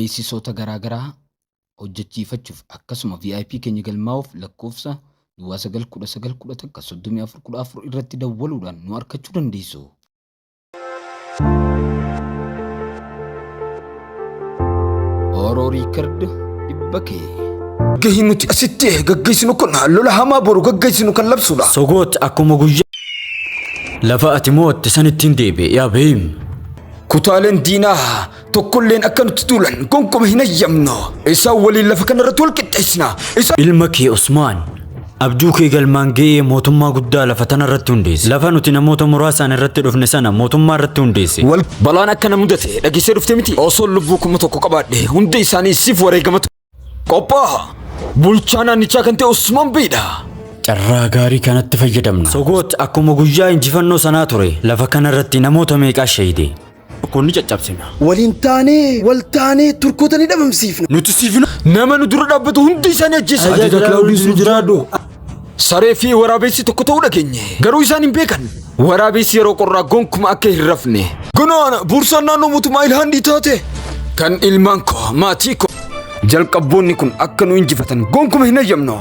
Beeksisoota garaagaraa hojjechiifachuuf akkasuma VIP keenya galmaa'uuf lakkoofsa duwwaa 9 19 11 34 14 irratti dawwaluudhaan nu argachuu dandeessu. Oro Record dhibba kee. Gahii nuti asitti gaggeessinu kun lola hamaa boru gaggeessinu kan labsudha. Sogoot akkuma guyyaa lafa ati mo'atte sanittiin deebi'e yaa beeyim. Kutaaleen diinaa tokkolleen akka nutti duulan gonkumaa hin hayyamnu. Isaan waliin lafa kanarratti wal qixxeessina. Isaan Ilma kee Usmaan abjuu kee galmaan ga'ee mootummaa guddaa lafa tanarratti hundeesse. Lafa nuti namoota muraasaan irratti dhufne sana mootummaa irratti hundeesse. Wal balaan akka na mudate dhageessee dhufte miti. Osoo lubbuu 1000 qabaadhe hunda isaanii siif wareegamatu. Qophaa'a. Bulchaa naannichaa kan ta'e Usmaan Beedha. Carraa gaarii kanatti fayyadamna. Sogoot akkuma guyyaa injifannoo sanaa ture lafa kanarratti namoota meeqaa shahide. Tokkoon ni caccabsina. Waliin taanee wal taanee Turkoota ni dhabamsiifna. Nuti siif nama nu dura dhaabbatu hundi isaanii ajjeesa. Ajaja Kilaawudiis nu jiraadhu. Saree fi waraabessi tokko ta'uu dhageenye. Garuu isaan hin beekan. Waraabessi yeroo qorraa gonkuma akka hin rafne. Gunaan buursaan naannoo mootummaa Ilhaandii taate. Kan ilmaan koo maatii koo jalqabboonni kun akka nu injifatan gonkuma hin hayyamnu.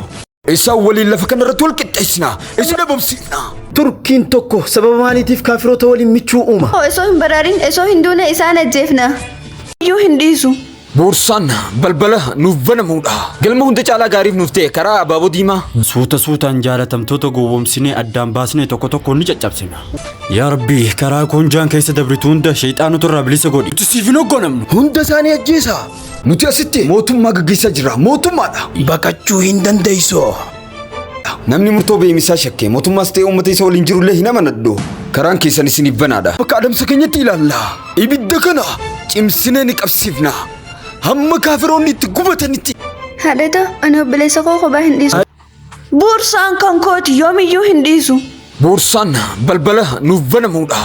Isaan waliin lafa kanarratti wal qixxeessina. Isin dhabamsiifna. Turkiin tokko sababa maaliitiif kaafiroota waliin michuu uuma? Osoo hin baraarin osoo hin duune isaan ajjeefna. Iyyuu hin dhiisu. Buursaan balbala nuuf banamuudha. Galma hunda caalaa gaariif nuuf ta'e karaa abaaboo diimaa. Suuta suutaan jaalatamtoota gowwoomsinee addaan baasnee tokko tokkoon ni caccabsina. Yaa Rabbi karaa koonjaan keessa dabritu hunda shayxaanota irraa bilisa godhi. Nuti siif hin hoogganamnu. Hunda isaanii ajjeesaa. Nuti asitti mootummaa gaggeessaa jirra. Mootummaadha. Baqachuu hin dandeessu. Namni murtoo beeymisaa shakke mootummaas ta'e uummata isa waliin jirullee hin amanadhu. Karaan keessan isiniif banaadha. Bakka adamsa keenyatti ilaalla. Ibidda kana cimsinee ni qabsiifna. Hamma kaafiroonni itti gubatanitti. Haadha ani obboleessa koo kophaa hin dhiisu. Buursaan kan kooti yoomiyyuu hin dhiisu. Buursaan balbala nuuf banamuudha.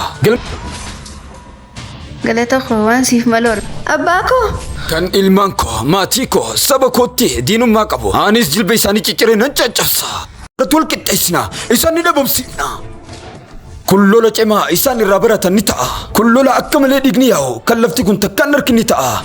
Galata koo waan siif malu Abbaa koo. Kan ilmaan koo maatii koo saba kootti diinummaa qabu. Anis jilba isaanii cicciree nan caccabsa. Irratti wal qixxeessina. Isaan ni dhabamsiifna. Kun lola cimaa isaan irraa baratan ni ta'a. Kun lola akka malee dhiigni yaa'u kan lafti kun takkaan harki ni ta'a.